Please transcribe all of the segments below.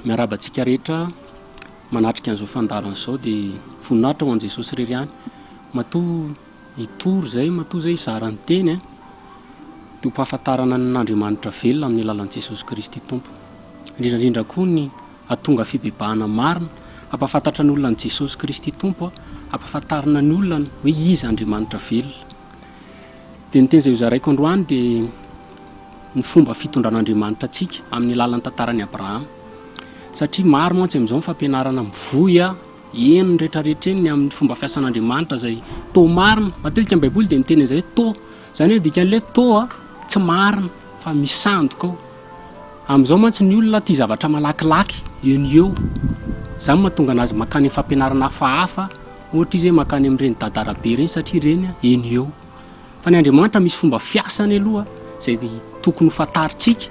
Miarahaba antsika rehetra manatrika an'izao fandaharana izao dia voninahitra ho an'i Jesosy irery ihany. Matoa hitory izay, matoa izay hizara ny teny dia ho fahafantarana an'Andriamanitra velona amin'ny alalan'i Jesosy Kristy Tompo. Indrindra indrindra koa ny hahatonga fibebahana marina, hampahafantatra ny olona an'i Jesosy Kristy Tompo, hampahafantarina ny olona hoe iza Andriamanitra velona. Dia ny teny izay hozaraiko androany dia ny fomba fitondran'Andriamanitra antsika amin'ny alalan'ny tantaran'i Abrahama. Satria maro mantsy amin'izao ny fampianarana mivoy eny rehetrarehetra eny ny amin'ny fomba fiasan'Andriamanitra izay toa marina. Matetika ny Baiboly dia miteny an'izay hoe toa. Izany hoe dikan'ilay toa tsy marina fa misandoka ao. Amin'izao mantsy ny olona tia zavatra malakilaky eo no eo. Izany mahatonga an'azy mankany amin'ny fampianarana hafahafa, ohatra izy hoe mankany amin'ireny dadarabe ireny satria ireny eo no eo. Fa ny Andriamanitra misy fomba fiasany aloha izay tokony ho fantarintsika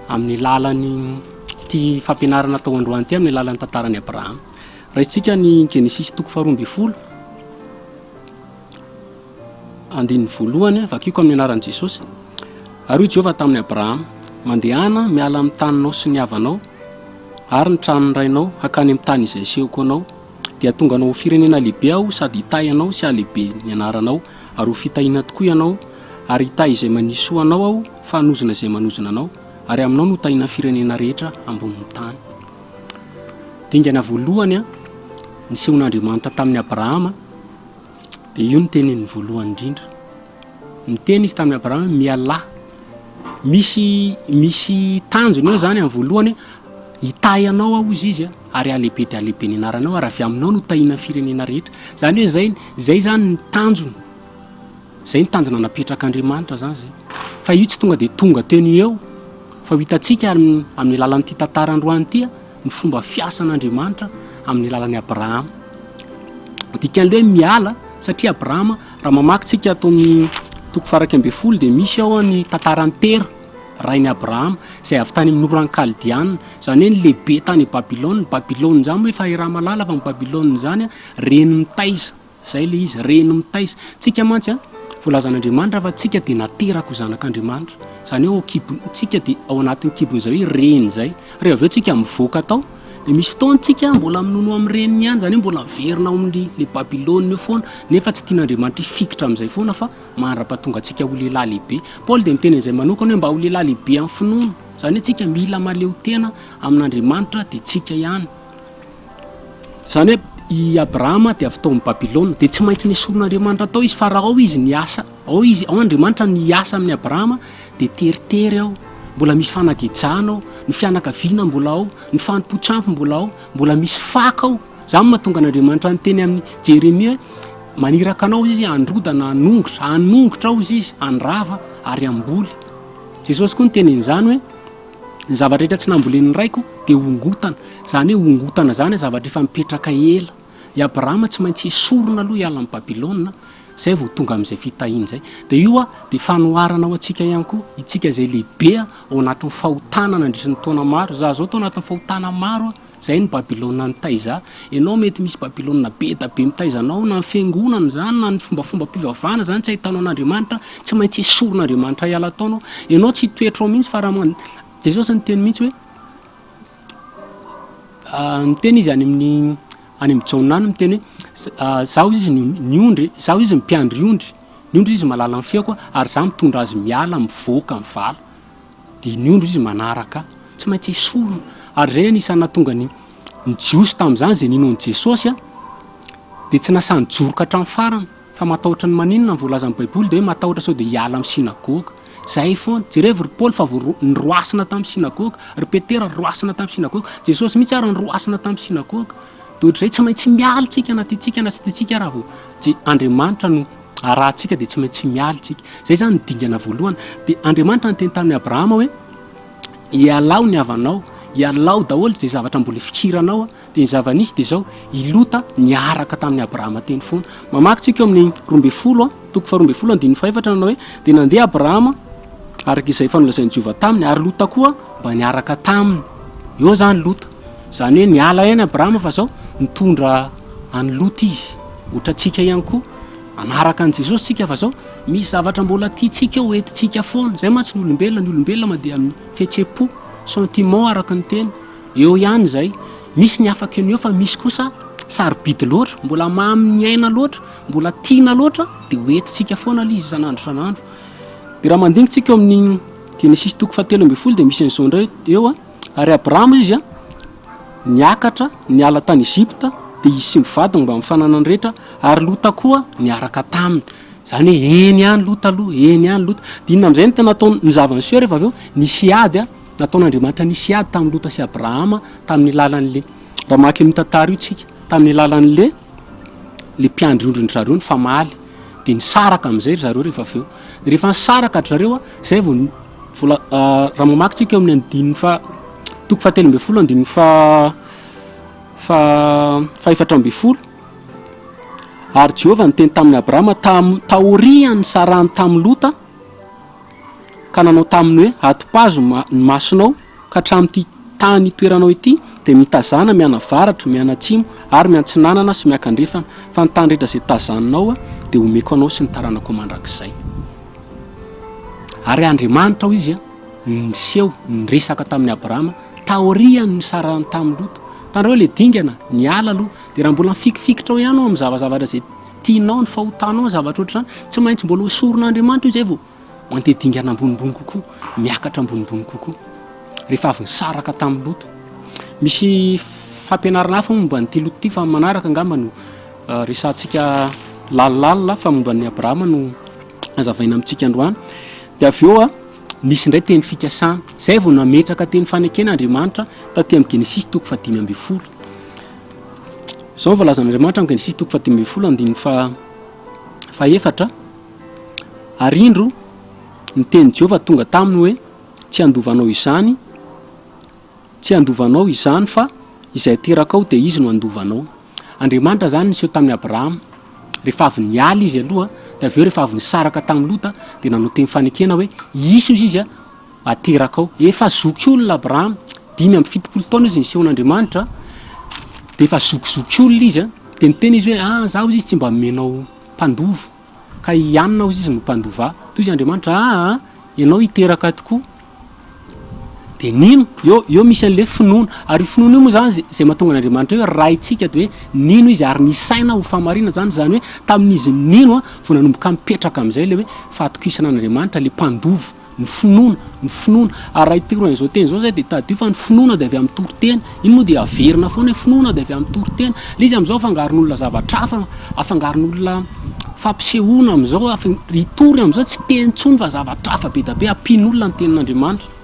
amin'ny alalan'ity fampianarana atao androany ity, amin'ny alalan'ny tantaran'i Abrahama. Raisintsika ny Genesisy toko faharoa ambin'ny folo, andininy voalohany, vakiko amin'ny anaran'i Jesosy. Ary hoy Jehovah tamin'i Abrahama, Mandehana miala amin'ny taninao sy ny havanao ary ny tranon'ny rainao hankany amin'ny tany izay asehoko anao, Dia hahatonga anao ho firenena lehibe Aho sady hitahy anao sy hahalehibe ny anaranao, ary ho fitahiana tokoa ianao, ary hitahy izay manisy soa anao Aho, fa hanozona izay manozona anao, ary aminao no hotahiana ny firenena rehetra ambonin'ny tany. Dingana voalohany nisehon'Andriamanitra tamin'i Abrahama, dia io no teniny voalohany indrindra. Niteny izy tamin'i Abrahama hoe, Mialà. Misy, misy tanjona eo izany amin'ny voalohany hoe, hitahy anao aho hozy izy, ary halehibe dia halehibe ny anaranao, ary avy aminao no hotahiana ny firenena rehetra. Izany hoe izay, izay izany ny tanjona. Izay ny tanjona napetrak'Andriamanitra izany izay. Fa io tsy tonga dia tonga teo no eo, fa ho hitantsika amin'ny, amin'ny alalan'ity tantara androany ity, ny fomba fiasan'Andriamanitra amin'ny alalan'i Abrahama. Dikan'ilay hoe miala, satria Abrahama, raha mamaky tsika ato amin'ny toko faha-11 dia misy ao ny tantaran'i Tera, rain'i Abrahama, izay avy tany amin'ny oran'ny Kaldeana, izany hoe ny lehibe tany Babylona. Babylona izany moa efa iaraha-mahalala fa ny Babylona izany reny mitaiza. Izay ilay izy, reny mitaiza. Tsika mantsy an, voalazan'Andriamanitra fa tsika dia nateraka ho zanak'Andriamanitra. Izany hoe ao an-kibon, tsika dia ao anatin'ny kibon'izay hoe reny izay. Rehefa avy eo tsika mivoaka tao, dia misy fotoana tsika mbola minono amin'ny reniny ihany, izany hoe mbola miverina ao amin'ny le Babylona io foana, nefa tsy tian'Andriamanitra hifikitra amin'izay foana fa mandra-pahatonga antsika ho lehilahy lehibe. Paoly dia miteny an'izay manokana hoe mba ho lehilahy lehibe amin'ny finoana. Izany hoe tsika mila mahaleo tena amin'Andriamanitra dia tsika ihany. Izany hoe i Abrahama dia avy tao amin'i Babylona, dia tsy maintsy nesorin'Andriamanitra tao izy, fa raha ao izy niasa, ao izy, ao Andriamanitra no hiasa amin'i Abrahama, dia teritery ao, mbola misy fanagejana ao, ny fianakaviana mbola ao, ny fanompoan-tsampy mbola ao, mbola misy faka ao. Izany no mahatonga an'Andriamanitra niteny amin'i Jeremia hoe, Maniraka anao izy handrodana, hanongotra, hanongotra hozy izy, handrava ary hamboly. Jesosy koa niteny an'izany hoe, Ny zavatra rehetra tsy nambolen'ny raiko dia hongotana. Izany hoe hongotana izany zavatra efa mipetraka ela. I Abrahama tsy maintsy esorina aloha hiala amin'i Babylona, izay vao tonga amin'izay fitahiana izay. Dia io dia fanoharana ho antsika ihany koa, itsika izay lehibe ao anatin'ny fahotana nandritry ny taona maro. Izaho izao tao anatin'ny fahotana maro aho. Izay ny Babylona nitaiza ahy. Ianao mety misy Babylona be da be mitaiza anao, na ny fiangonana izany, na ny fombafombam-pivavahana izany tsy ahitanao an'Andriamanitra, tsy maintsy esorin'Andriamanitra hiala tao anao. Ianao tsy hitoetra ao mihitsy fa raha man-, Jesosy niteny mihitsy hoe, niteny izy any amin'ny any amin'ny Jaona any miteny hoe, zaho izy ny ny ondry, zaho izy ny mpiandry ondry, ny ondry izy mahalala ny feoko ary zaho mitondra azy miala mivoaka ny vala. Dia ny ondry izy manaraka, tsy maintsy esorina. Ary izay anisan'ny nahatonga ny ny Jiosy tamin'izany izay nino an'i Jesosy dia tsy nasahy nijoroka hatramin'ny farany fa matahotra ny maninona ny voalazan'ny Baiboly dia hoe matahotra sao dia hiala amin'ny synagoga. Izay foana. Jerevo ry Paoly fa vao niroasina tamin'ny synagoga, ry Petera niroasina tamin'ny synagoga, Jesosy mihitsy ary niroasina tamin'ny synagoga. Dia ohatr'izay tsy maintsy miala isika na tiantsika na tsy tiantsika raha vao Andriamanitra no arahantsika dia tsy maintsy miala isika. Izay izany ny dingana voalohany. Dia Andriamanitra niteny tamin'i Abrahama hoe, Ialao ny havanao, ialao daholo izay zavatra mbola ifikiranao. Dia ny zava-nisy dia izao, i Lota niaraka tamin'i Abrahama teny foana. Mamaky tsika eo amin'ny 12, toko faharoa ambin'ny folo andininy fahefatra nanao hoe, Dia nandeha Abrahama araka izay efa nolazain'i Jehovah taminy, ary Lota koa mba niaraka taminy. Eo izany Lota. Izany hoe niala ihany Abrahama fa izao nitondra an'i Lota izy. Ohatrantsika ihany koa. Hanaraka an'i Jesosy tsika fa zao misy zavatra mbola tiantsika ho entintsika foana. Zay mantsy ny olombelona, ny olombelona mandeha amin'ny fihetsem-po, sentiment araka ny teny. Eo ihany izay. Misy ny afaka eo no eo fa misy kosa sarobidy loatra, mbola mamy ny aina loatra, mbola tiana loatra dia ho entintsika foana ilay izy isan'andro isan'andro. Dia raha mandinika tsika eo amin'ny Genesisy toko fahatelo ambin'ny folo dia misy an'izao indray eo a, ary Abrahama izy a niakatra niala tany Egypta dia izy sy ny vadiny mbamin'ny fananany rehetra ary Lota koa niaraka taminy. Izany hoe eny ihany Lota aloha, eny ihany Lota. Dia inona amin'izay no tena nataony, ny zava-niseho rehefa avy eo? Nisy ady a, nataon'Andriamanitra nisy ady tamin'i Lota sy Abrahama tamin'ny alalan'le, raha mamaky an'io tantara io tsika, tamin'ny alalan'le le mpiandry ondrin-dry zareo nifamaly. Dia nisaraka amin'izay ry zareo rehefa avy eo. Rehefa nisaraka ry zareo, izay vao vola, raha mamaky tsika eo amin'ny andininy faha, toko fahatelo ambin'ny folo andininy faha, faha, fahefatra ambin'ny folo, Ary Jehovah niteny tamin'i Abrahama tam, taorian'ny nisarahany tamin'i Lota, ka nanao taminy hoe, Atopazo ny masonao, ka hatramin'ity tany itoeranao ity, dia mitazàna mianavaratra, mianatsimo, ary miantsinanana sy miakandrefana, fa ny tany rehetra izay tazaninao dia homeko anao sy ny taranakao mandrakizay. Ary Andriamanitra, hoy izy, niseho, niresaka tamin'i Abrahama, taorian'ny nisarahany tamin'i Lota. Hitanareo ilay dingana, niala aloha, Dia raha mbola mifikifikitra ao ihany ao amin'ny zavazavatra izay tianao, ny fahotanao, ny zavatra ohatr'izany, tsy maintsy mbola hosoron'Andriamanitra io izay vao mandeha dingana ambonimbony kokoa, miakatra ambonimbony kokoa. Rehefa avy nisaraka tamin'i Lota. Misy fampianarana hafa momba an'ity Lota ity fa amin'ny manaraka angamba no eh, resahantsika lalindalina fa momba an'i Abrahama no hazavaina amintsika androany. Dia avy eo a, nisy indray teny fikasana. Izay vao nametraka teny fanekena Andriamanitra taty amin'ny Genesisy toko fahadimy ambin'ny folo. Izao no voalazan'Andriamanitra amin'ny Genesisy toko fahadimy ambin'ny folo andininy faha fahefatra, Ary indro, ny tenin'i Jehovah tonga taminy hoe, Tsy handova anao izany, tsy handova anao izany, fa izay aterakao dia izy no handova anao. Andriamanitra izany niseho tamin'i Abrahama. Rehefa avy niala izy aloha, dia avy eo rehefa avy nisaraka tamin'i Lota, dia nanao teny fanekena hoe, Hisy hozy izy aterakao. Efa zokiolona Abrahama, 75 taona izy nisehoan'Andriamanitra, dia efa zokizokiolona izy, dia niteny izy hoe, ah, za hozy izy tsy mba omenao mpandova, ka i Anna hozy izy no mpandova ahy. Toy izy Andriamanitra, ah, ah, ianao hiteraka tokoa. Dia nino, eo, eo misy an'ilay finoana. Ary io finoana io moa izany, izay mahatonga an'Andriamanitra hoe Raintsika, dia hoe nino izy ary nisaina ho fahamarinana izany, izany hoe tamin'izy nino vao nanomboka mipetraka amin'izay ilay hoe fahatokisana an'Andriamanitra, ilay mpandova. Ny finoana, ny finoana. Ary raha hitory an'izao teny izao izay dia tadidio fa ny finoana dia avy amin'ny toriteny. Iny moa dia averina foana hoe finoana dia avy amin'ny toriteny. Ilay izy amin'izao afangaron'olona zavatra hafa, afangaron'olona fampisehoana amin'izao, hitory amin'izao tsy teny intsony fa zavatra hafa be dia be, ampian'olona ny tenin'Andriamanitra.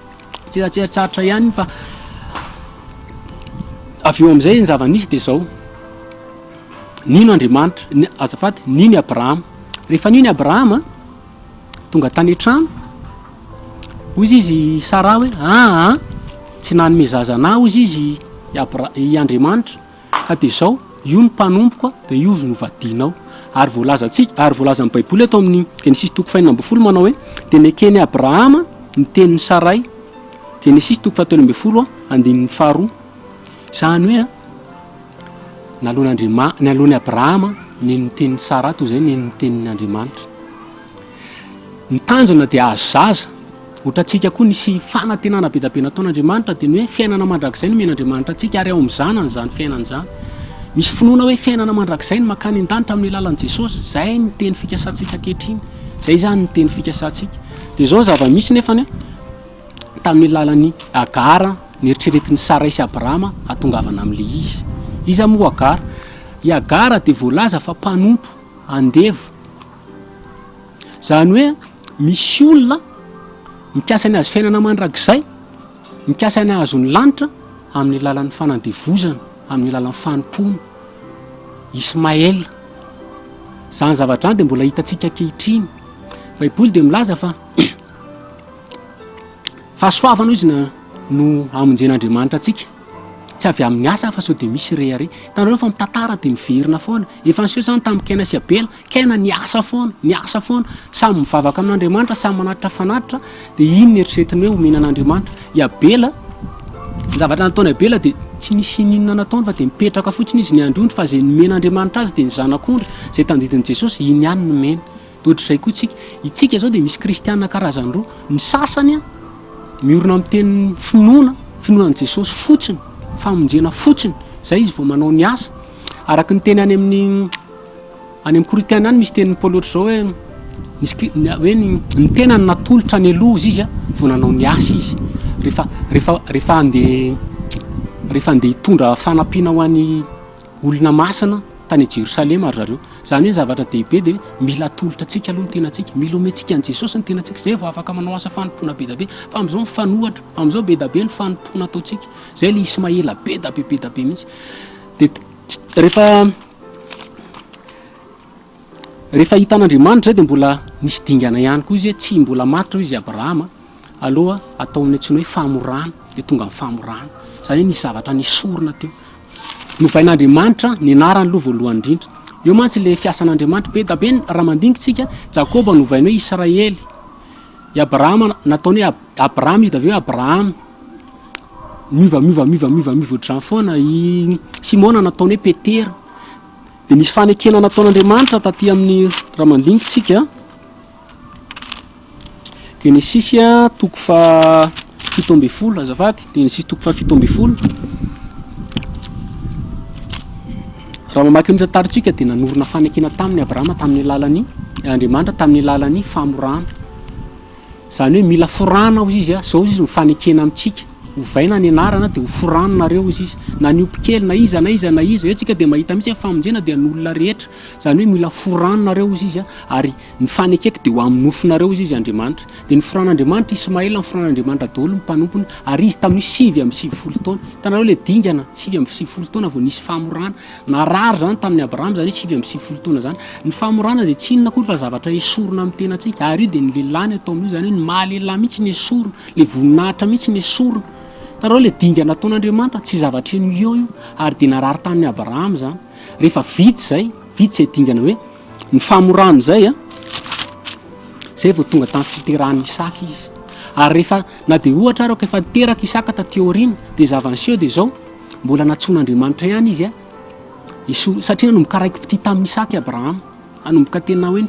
Tsiratsiratsaritra ihany iny fa avy eo amin'izay ny zava-nisy dia izao. Nino Andriamanitra, azafady, nino i Abrahama. Rehefa nino i Abrahama, Tonga tany an-trano, hoy izy i Saraha hoe, Aa, tsy nanome zaza anah hozy izy i Abra- i Andriamanitra, ka dia izao, io ny mpanompoko, dia io no vadianao. Ary voalazantsika, ary voalazan'ny Baiboly eto amin'ny Genesisy toko fahenina ambin'ny folo manao hoe, dia neken'i Abrahama ny tenin'i Saray. Genesisy toko fahatelo ambin'ny folo, andininy faharoa. Izany hoe, naloan'Andriama-, naloan'i Abrahama ny ny tenin'i Saraha toy izay ny ny tenin'Andriamanitra. Ny tanjona dia hahazo zaza. Ohatrantsika koa nisy fanantenana be dia be nataon'Andriamanitra dia ny hoe fiainana mandrakizay no omen'Andriamanitra antsika ary ao amin'ny zanany izany fiainana izany. Misy finoana hoe fiainana mandrakizay no mankany an-danitra amin'ny alalan'i Jesosy. Izay ny teny fikasantsika ankehitriny. Izay izany ny teny fikasantsika. Dia izao ny zava-misy nefany an, tamin'ny alalan'i Agara neritreretin'i Saray sy Abrahama hahatongavana amin'ilay izy. Iza moa Agara? I Agara dia voalaza fa mpanompo, andevo. Izany hoe misy olona mikasa ny hahazo fiainana mandrakizay, mikasa ny hahazo ny lanitra amin'ny alalan'ny fanandevozana, amin'ny alalan'ny fanompoana. Ismaela. Izany zavatra izany dia mbola hitantsika ankehitriny. Baiboly dia milaza fa Fahasoavana hoy izy no hamonjen'Andriamanitra antsika, tsy avy amin'ny asa fa sao dia misy rehareha. Hitanareo fa mitantara dia miverina foana. Efa niseho izany tamin'i Kaina sy Abela. Kaina niasa foana, niasa foana. Samy mivavaka amin'Andriamanitra, samy manatitra fanatitra, dia iny no eritreretiny hoe omena an'Andriamanitra. I Abela, ny zavatra nataon'i Abela dia tsy nisy ininona nataony fa dia nipetraka fotsiny izy niandry ondry fa izay nomen'Andriamanitra azy dia ny zanak'ondry izay tandidin'i Jesosy, iny ihany no nomeny. Dia ohatr'izay koa isika. Itsika izao dia misy kristiana karazany roa. Ny sasany miorina amin'ny tenin'ny finoana, finoana an'i Jesosy fotsiny. Famonjena fotsiny, zay izy vao manao ny asa. Araka ny teny any amin'ny any amin'ny Korintiana any misy tenin'i Paoly ohatr'izao hoe nisy hoe ny ny tenany natolotra any aloha izy izy vao nanao ny asa izy. Rehefa rehefa rehefa andeha rehefa andeha hitondra fanampiana ho an'ny olona masina tany Jerosalema ry zareo. Izany hoe ny zavatra dehibe dia mila atolotra antsika aloha ny tenantsika, mila omentsika an'i Jesosy ny tenantsika, izay vao afaka manao asa fanompoana be dia be. Fa amin'izao mifanohitra, amin'izao be dia be ny fanompoana ataontsika. Izay ilay Ismaela be dia be be dia be mihitsy. Dia rehefa rehefa hitan'Andriamanitra izay dia mbola nisy dingana ihany koa izy hoe tsy mbola matotra hoy izy Abrahama, aloha atao amin'ny antsoina hoe famorana, dia tonga ny famorana. Izany hoe nisy zavatra nesorina teo. Novain'Andriamanitra ny anarany aloha voalohany indrindra. Eo mantsy ilay fiasan'Andriamanitra. Be da be raha mandinika isika, Jakoba novainy hoe Israely. I Abrahama nataony hoe Abrama izy dia avy eo Abrahama. Miova miova miova miova miova ohatr'izany foana. I Simona nataony hoe Petera. Dia nisy fanekena nataon'Andriamanitra taty amin'ny raha mandinika isika. Genesisy toko faha 17 azafady, Genesisy toko faha 17. Raha mamaky ny tantarantsika dia nanorina fanekena taminy Abrahama tamin'ny alalan'ny Andriamanitra tamin'ny alalan'ny famorana. Izany hoe mila forana hozy izy, zao izy no fanekena amintsika. Ovaina ny anarana dia ho forana nareo hozy izy. Na ny ompy kely na iza na iza na iza. Eo tsika dia mahita mihitsy hoe famonjena dia ny olona rehetra. Izany hoe mila forana nareo hozy izy ary Ny fanekeko dia ho amin'ny nofonareo, hozy izy Andriamanitra. Dia noforan'Andriamanitra Ismaela, noforan'Andriamanitra daholo ny mpanompony, ary izy tamin'io 99 taona. Hitanareo ilay dingana, 99 taona vao nisy famorana. Narary izany tamin'i Abrahama izany hoe 99 taona izany. Ny famorana dia tsy inona akory fa zavatra esorina amin'ny tenantsika, ary io dia ny lehilahy no atao amin'io, izany hoe ny maha lehilahy mihitsy no esorina, ilay voninahitra mihitsy no esorina. Hitanareo ilay dingana ataon'Andriamanitra, tsy zavatra eo no eo io, ary dia narary tamin'i Abrahama izany. Rehefa vita izay, vita izay dingana hoe. Ny famorana izay an, izay vao tonga tamin'ny fiterahan'i Isaka izy. Ary rehefa, na dia ohatra ary ka efa niteraka Isaka taty aoriana, dia zava-niseho dia izao, mbola nantsoin'Andriamanitra ihany izy an, hiso, satria nanomboka raiki-pitia tamin'i Isaka i Abrahama, nanomboka tena hoe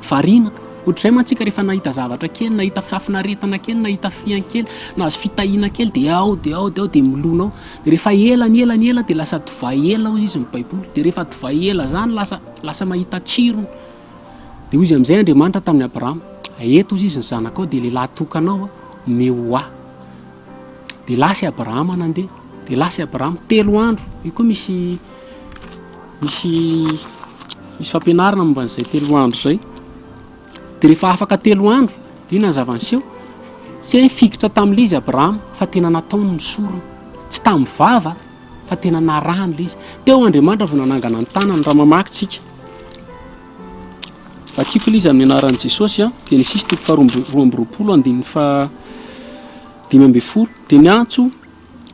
variana. Ohatr'izay mantsy isika rehefa nahita zavatra kely, nahita fahafinaretana kely, nahita fian kely, nahazo fitahiana kely dia ao, dia ao, dia ao, dia milona ao. Dia rehefa ela ny ela ny ela dia lasa divay ela hoy izy ny Baiboly. Dia rehefa divay ela izany lasa Lasa mahita tsirony. Dia hoy izy amin'izay Andriamanitra tamin'i Abrahama, Eto hozy izy ny zanakao, dia lehilahy tokanao omeo ho ahy. Dia lasa i Abrahama nandeha. Dia lasa i Abrahama telo andro. Io koa misy misy misy fampianarana momba an'izay telo andro izay. Dia rehefa afaka telo andro, dia inona ny zava-niseho? Tsy hoe nifikitra tamin'ilay izy Abrahama, fa tena nataony ny sorona. Tsy tamin'ny vava, fa tena narahany ilay izy. Teo Andriamanitra vao nanangana ny tanany raha mamaky tsika. Vakiko ilay izy amin'ny anaran'i Jesosy a, Genesisy toko faha 22 andininy faha 15. Dia niantso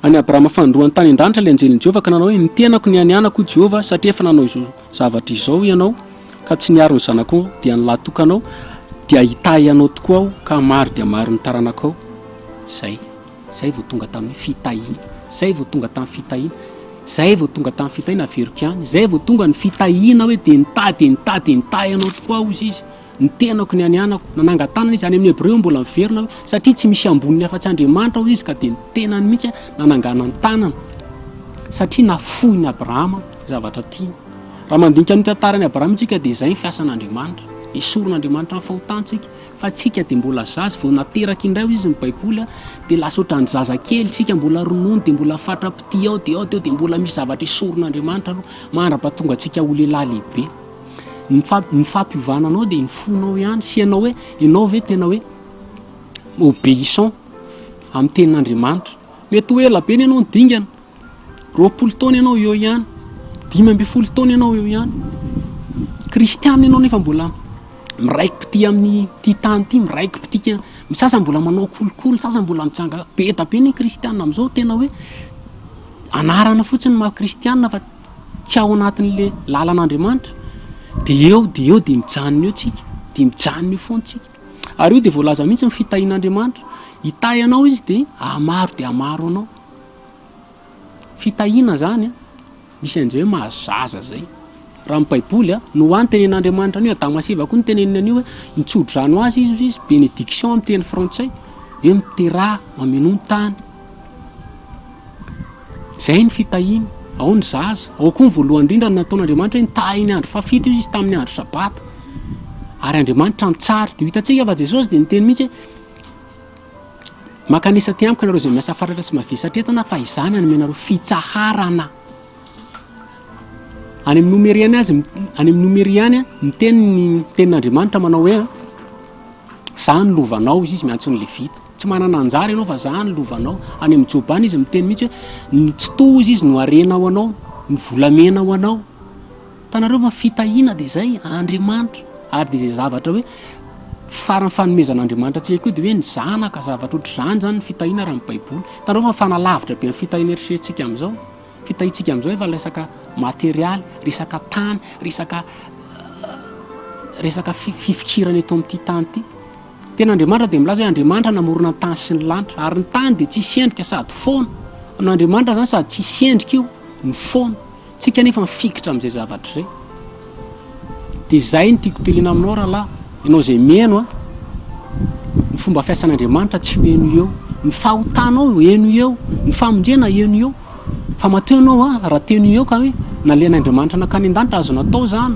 an'i Abrahama fanindroany tany an-danitra ilay anjelin'i Jehovah ka nanao hoe, Ny tenako nianianako, hoy Jehovah, satria efa nanao izao zavatra izao ianao ka tsy niaro ny zanakao dia ny lahy tokanao, dia hitahy anao tokoa aho ka maro dia maro ny taranakao. Izay. Zay vao tonga tamin'ny fitahiana. Zay vao tonga tamin'ny fitahiana. Zay vao tonga tamin'ny fitahiana, averiko ihany. Zay vao tonga ny fitahiana hoe dia nitahy, dia nitahy, dia nitahy anao tokoa aho, hozy izy. Ny tenako nianianako. Nanangan-tanana izy. Any amin'ny Hebreo mbola miverina hoe, satria tsy misy amboniny afa-tsy Andriamanitra, hoy izy, ka dia ny tenany mihitsy nananganany tanana. Satria nafoin'i Abrahama ny zavatra tiany. Raha mandinika an'io tantaran'i Abrahama io tsika dia izay ny fiasan'Andriamanitra. Esorin'Andriamanitra ny fahotantsika. Fa tsika dia mbola zaza, vao nateraka indray hoy izy ny baiboly a, dia lasa ohatran'ny zaza kely tsika mbola ronono dia mbola fatra-pitia ao dia ao dia ao dia mbola misy zavatra esorin'Andriamanitra aloha mandra-pahatonga antsika ho lehilahy lehibe. Ny fa- ny fampiovana anao dia ny fonao ihany sy ianao hoe ianao ve tena hoe obéissant amin'ny tenin'Andriamanitra. Mety ho ela be ny ianao ny dingana, 20 taona ianao eo ihany, 15 taona ianao eo ihany. Kristiana ianao nefa mbola miraiki-pitia amin'ity tany ity, miraiki-pitia, ny sasany mbola manao kolikoly, ny sasany mbola mijanga, be da be ny kristiana amin'izao tena hoe anarana fotsiny ny maha kristiana fa tsy ao anatin'le lalan'Andriamanitra, de eo de eo de mijanona eo tsika, de mijanona eo foana tsika. Ary io de voalaza mihitsy ny fitahian'Andriamanitra, hitahy anao izy de hahamaro de hahamaro anao. Fitahiana zany an, misy an'izay hoe mahazo zaza zay. Raha amin'ny baiboly an, Noa nitenen'Andriamanitra an'io, Adama sy Eva koa niteneniny an'io hoe nitso-drano azy izy hozy izy, bénédiction amin'ny teny frantsay, hoe miteraha, mamenoa ny tany. Izay ny fitahiana. Ao ny zaza. Ao koa ny voalohany indrindra ny nataon'Andriamanitra hoe nitahy ny andro fahafito izy tamin'ny andro sabata. Ary Andriamanitra nitsara. Dia ho hitantsika fa Jesosy dia niteny mihitsy hoe Mankanesa aty amiko ianareo izay miasa fatratra sy mavesatra entana fa izaho no hanome anareo fitsaharana. Any amin'ny Nomery any azy, any amin'ny Nomery any miteny ny tenin'Andriamanitra manao hoe Za ny lovanao, izy izy miantso ny Levita. Tsy manana anjara ianao fa za ny lovanao. Any amin'ny Joba any izy miteny mihitsy hoe ny tsitoha izy izy no harena ho anao, ny volamena ho anao. Hitanareo fa fitahiana dia izay, Andriamanitra. Ary dia izay zavatra hoe faran'ny fanomezan'Andriamanitra antsika koa dia hoe ny zanaka, zavatra ohatr'izany izany ny fitahiana raha ny Baiboly. Hitanareo fa mifanalavitra be amin'ny fitahiana eritreretintsika amin'izao. Fitahiantsika amin'izao efa resaka materialy, resaka tany, resaka resaka fifikirana eto amin'ity tany ity. Tena Andriamanitra dia milaza hoe Andriamanitra namorona ny tany sy ny lanitra, ary ny tany dia tsisy endrika sady foana. Amin'Andriamanitra izany sady tsisy endrika io no foana. Tsika anefa mifikitra amin'izay zavatra izay. Dia izay no tiako tenena aminao rahalahy, ianao izay mihaino an, ny fomba fiasan'Andriamanitra tsy ho eno eo, ny fahotanao ho eno eo, ny famonjena eno eo. Fa matoa ianao an, raha teno eo ka hoe nalehan'Andriamanitra nankany an-danitra, azo natao izany,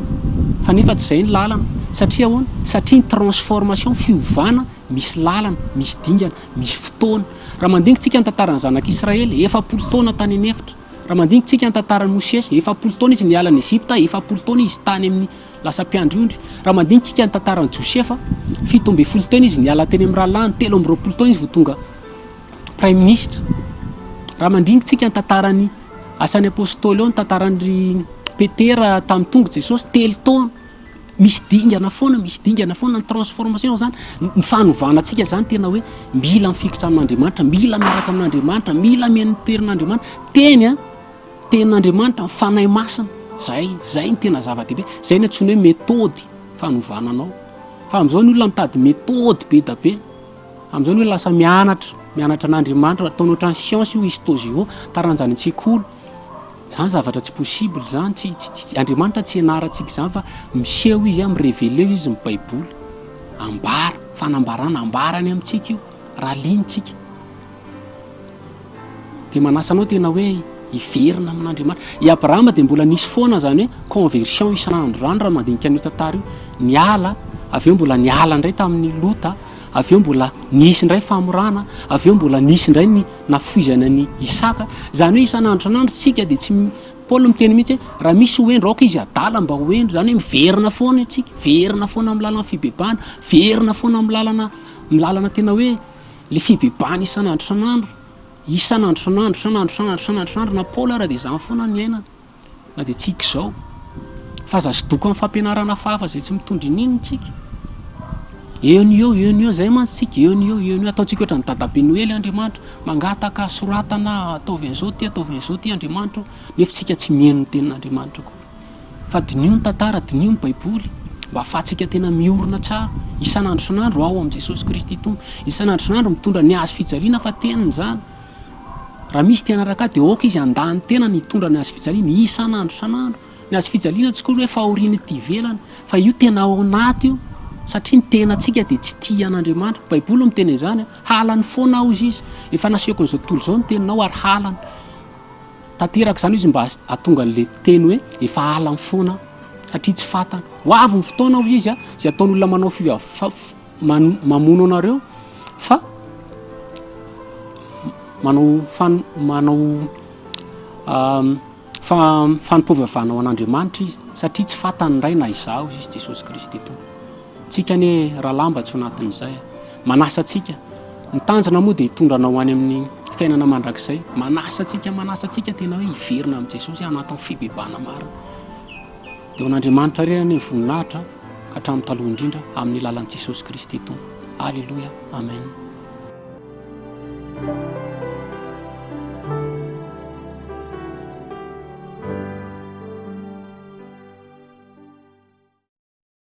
fa nefa tsy izay ny lalana. Satria ahoana? Satria ny transformation, fiovana, misy lalana, misy dingana, misy fotoana. Raha mandinika tsika ny tantaran'ny zanak'Israely, 40 taona tany an'efitra. Raha mandinika tsika ny tantaran'i Mosesy, 40 taona izy niala an'i Egypta, 40 taona izy tany amin'ny lasa mpiandry ondry. Raha mandinika tsika ny tantaran'i Josefa, 17 taona izy niala teny amin'ny rahalahiny, 23 taona izy vao tonga praiminisitra. Raha mandinika tsika ny tantaran'ny asan'ny apostoly ao, ny tantaran'i Petera tamin'ny tongo Jesosy, telo taona. Misy dingana foana, misy dingana foana ny transformation zany, ny fanovana antsika zany tena hoe mila mifikitra amin'Andriamanitra, mila miaraka amin'Andriamanitra, mila mihaino ny tenin'Andriamanitra, teny an, tenin'Andriamanitra, ny Fanahy Masina, zay, zay no tena zava-dehibe, zay no antsoina hoe méthode fanovana anao. Fa amin'izao ny olona mitady méthode be da be, amin'izao ny olona lasa mianatra, mianatra an'Andriamanitra, ataony ohatran'ny science io histo-géo, taranja any an-tsekoly. Zany zavatra tsy possible zany, tsy tsy tsy Andriamanitra tsy ianarantsika izany fa miseho izy an, mi-reveler izy ny baiboly, ambara, fanambarana, ambarany amintsika io raha liana tsika. Dia manasa anao tena hoe hiverina amin'Andriamanitra. I Abrahama dia mbola nisy foana izany hoe conversion isan'andro izany raha mandinika an'io tantara io. Niala, avy eo mbola niala indray tamin'i Lota, avy eo mbola nisy indray famorana, avy eo mbola nisy indray ny nafoizana an'i Isaka. Izany hoe isan'andro isan'andro isika dia tsy, Paoly miteny mihitsy hoe raha misy ho hendry aoka izy adala mba ho hendry, izany hoe miverina foana isika, miverina foana amin'ny lalan'ny fibebahana, miverina foana amin'ny lalana, amin'ny lalana tena hoe le fibebahana isan'andro isan'andro, isan'andro isan'andro, isan'andro isan'andro, isan'andro isan'andro, na Paoly ara dia izany foana no niainany. Na dia tsy hika izao. Fa aza zidoko amin'ny fampianarana hafahafa izay tsy mitondra ininona tsika. Eo no eo, eo no eo, izay mantsy tsika, eo no eo, eo no eo. Ataontsika ohatran'ny dadabe Noely Andriamanitra. Mangataka, soratana, ataovy an'izao ity, ataovy an'izao ity Andriamanitra ô. Nefa tsika tsy mihaino ny tenin'Andriamanitra akory. Fa diniho ny tantara, diniho ny Baiboly, mba ahafahantsika tena miorina tsara, isan'andro isan'andro ao amin'i Jesosy Kristy Tompo. Isan'andro isan'andro mitondra ny hazo fijaliana fa teniny izany. Raha misy te hanaraka ahy dia aoka izy handà ny tenany hitondra ny hazo fijaliana isan'andro isan'andro. Ny hazo fijaliana tsy akory hoe fahoriana ety ivelany fa io tena ao anaty io satria ny tenantsika dia tsy tia an'Andriamanitra. Baiboly no miteny an'izany, halany foana aho hozy izy, efa nasehoko an'izao tontolo izao ny teninao ary halany. Tanteraka izany hozy mba hahatonga an'ilay teny hoe efa halany foana aho satria tsy fantany. Ho avy ny fotoana hozy izy izay ataon'olona manao mamono anareo fa manao fan manao fa fanompoam-pivavahana ho an'Andriamanitra izy satria tsy fantany ny Ray na izaho izy Jesosy Kristy Tompo. Tsika anie rahalahy mba tsy ho anatin'izay. Manasa antsika. Ny tanjona moa dia hitondra anao any amin'ny fiainana mandrakizay. Manasa antsika, manasa antsika tena hoe hiverina amin'i Jesosy anatin'ny fibebahana marina. Dia ho an'Andriamanitra irery anie ny voninahitra ka hatramin'ny taloha indrindra amin'ny alalan'i Jesosy Kristy Tompo. Aleloia. Amen.